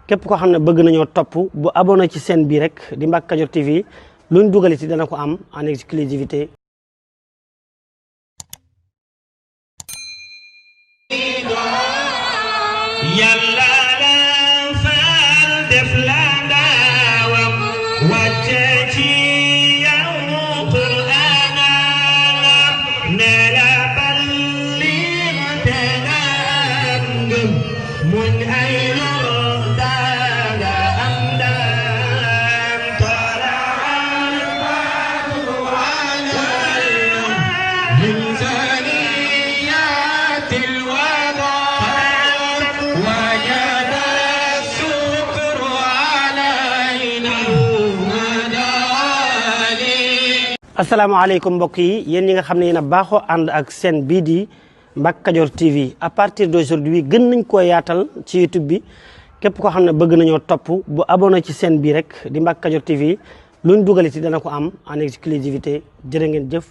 képp koo xam ne bëgg nañoo topp bu abonné ci chaîne bi rek di Mbacke Kadior TV luñ dugaliti dana ko am en exclusivité. Yàlla la fal def la ndawam wàcce ci yow Qur'an ne la balligh te nga ngëm muñ ay lor danga am daan tala al-badru alayhim min zaniyatil wada وجب الشكر علينا asalaamaaleykum mbokk yi yéen ñi nga xam ne yéen a baaxoo ànd ak seen bii di Mbacke Kadior TV à partir d'aujourd'hui gën nañ koo yaatal ci YouTube bi képp koo xam ne bëgg nañoo topp bu abonné ci chaîne bi rek di Mbacke Kadior TV luñ dugaliti dana ko am en exclusivité jërë ngeen jëf.